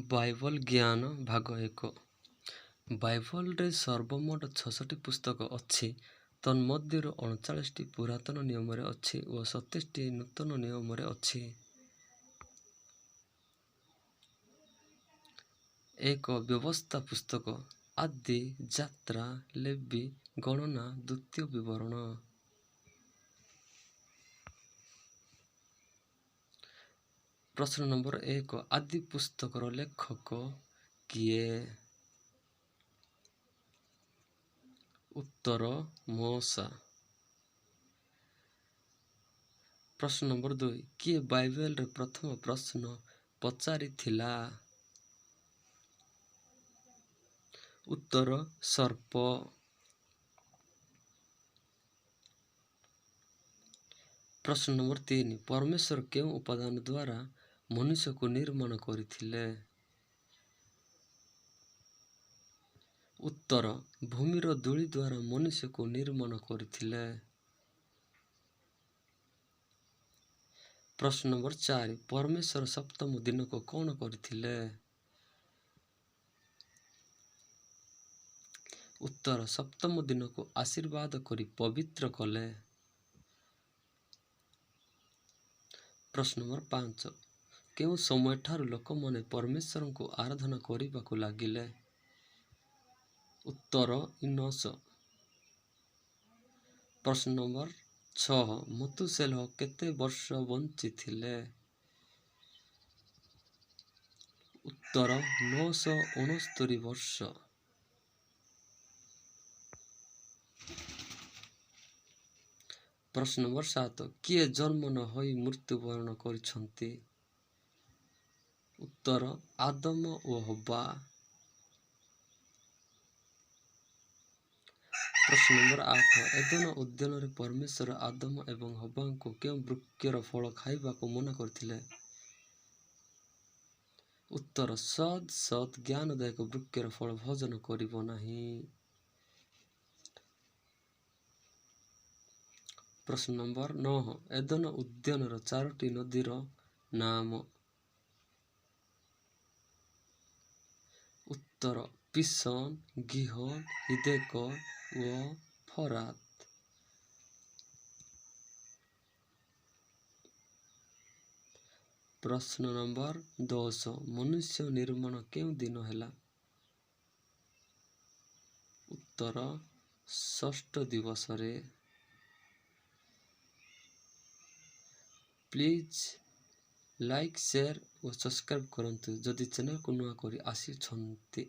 Bible ଜ୍ଞାନ ଭାଗ 1। ବାଇବଲରେ ସର୍ବମୋଟ 66 ପୁସ୍ତକ ଅଛି। ତନ୍ମଧ୍ୟରୁ 39ଟି ପୁରାତନ ନିୟମରେ ଅଛି ଓ 27ଟି ନୂତନ ନିୟମରେ ଅଛି। 1. ବ୍ୟବସ୍ଥା ପୁସ୍ତକ ଆଦି, ଯାତ୍ରା, ଲେବି, ଗଣନା, ଦ୍ୱିତୀୟ ବିବରଣ। ପ୍ରଶ୍ନ ନମ୍ବର 1, ଆଦି ପୁସ୍ତକର ଲେଖକ କିଏ? ଉତ୍ତର ମୋଶା। ପ୍ରଶ୍ନ ନମ୍ବର 2, କିଏ ବାଇବେଲରେ ପ୍ରଥମ ପ୍ରଶ୍ନ ପଚାରିଥିଲା? ଉତ୍ତର ସର୍ପ। ପ୍ରଶ୍ନ ନମ୍ବର 3, ପରମେଶ୍ୱର କେଉଁ ଉପାଦାନ ଦ୍ୱାରା ମନୁଷ୍ୟକୁ ନିର୍ମାଣ କରିଥିଲେ? ଉତ୍ତର ଭୂମିର ଧୂଳି ଦ୍ୱାରା ମନୁଷ୍ୟକୁ ନିର୍ମାଣ କରିଥିଲେ। ପ୍ରଶ୍ନ ନମ୍ବର 4, ପରମେଶ୍ୱର ସପ୍ତମ ଦିନକୁ କ'ଣ କରିଥିଲେ? ଉତ୍ତର ସପ୍ତମ ଦିନକୁ ଆଶୀର୍ବାଦ କରି ପବିତ୍ର କଲେ। ପ୍ରଶ୍ନ ନମ୍ବର 5, କେଉଁ ସମୟଠାରୁ ଲୋକମାନେ ପରମେଶ୍ୱରଙ୍କୁ ଆରାଧନା କରିବାକୁ ଲାଗିଲେ? ଉତ୍ତର ଇନୋସ। ପ୍ରଶ୍ନ ନମ୍ବର 6, ମଥୁସେଲହ କେତେ ବର୍ଷ ବଞ୍ଚିଥିଲେ? ଉତ୍ତର 969 ବର୍ଷ। ପ୍ରଶ୍ନ ନମ୍ବର 7, କିଏ ଜନ୍ମ ନ ହୋଇ ମୃତ୍ୟୁବରଣ କରିଛନ୍ତି? ଉତ୍ତର ଆଦମ ଓ ହବା। ପ୍ରଶ୍ନ ନମ୍ବର 8, ଏଦନ ଉଦ୍ୟାନରେ ପରମେଶ୍ୱର ଆଦମ ଏବଂ ହବାଙ୍କୁ କେଉଁ ବୃକ୍ଷର ଫଳ ଖାଇବାକୁ ମନା କରିଥିଲେ? ଉତ୍ତର ସଦ୍ ସଦ୍ ଜ୍ଞାନଦାୟକ ବୃକ୍ଷର ଫଳ ଭୋଜନ କରିବ ନାହିଁ। ପ୍ରଶ୍ନ ନମ୍ବର 9, ଏଦନ ଉଦ୍ୟାନର 4ଟି ନଦୀର ନାମ? ଉତ୍ତର ପିସନ, ଗିହୋନ, ହିଦେକଲ ଓ ଫରାତ। ପ୍ରଶ୍ନ ନମ୍ବର 10, ମନୁଷ୍ୟ ନିର୍ମାଣ କେଉଁ ଦିନ ହେଲା? ଉତ୍ତର ଷଷ୍ଠ ଦିବସରେ। Please like, share O subscribe କରନ୍ତୁ ଯଦି ଚ୍ୟାନେଲକୁ ନୂଆ କରି ଆସିଛନ୍ତି।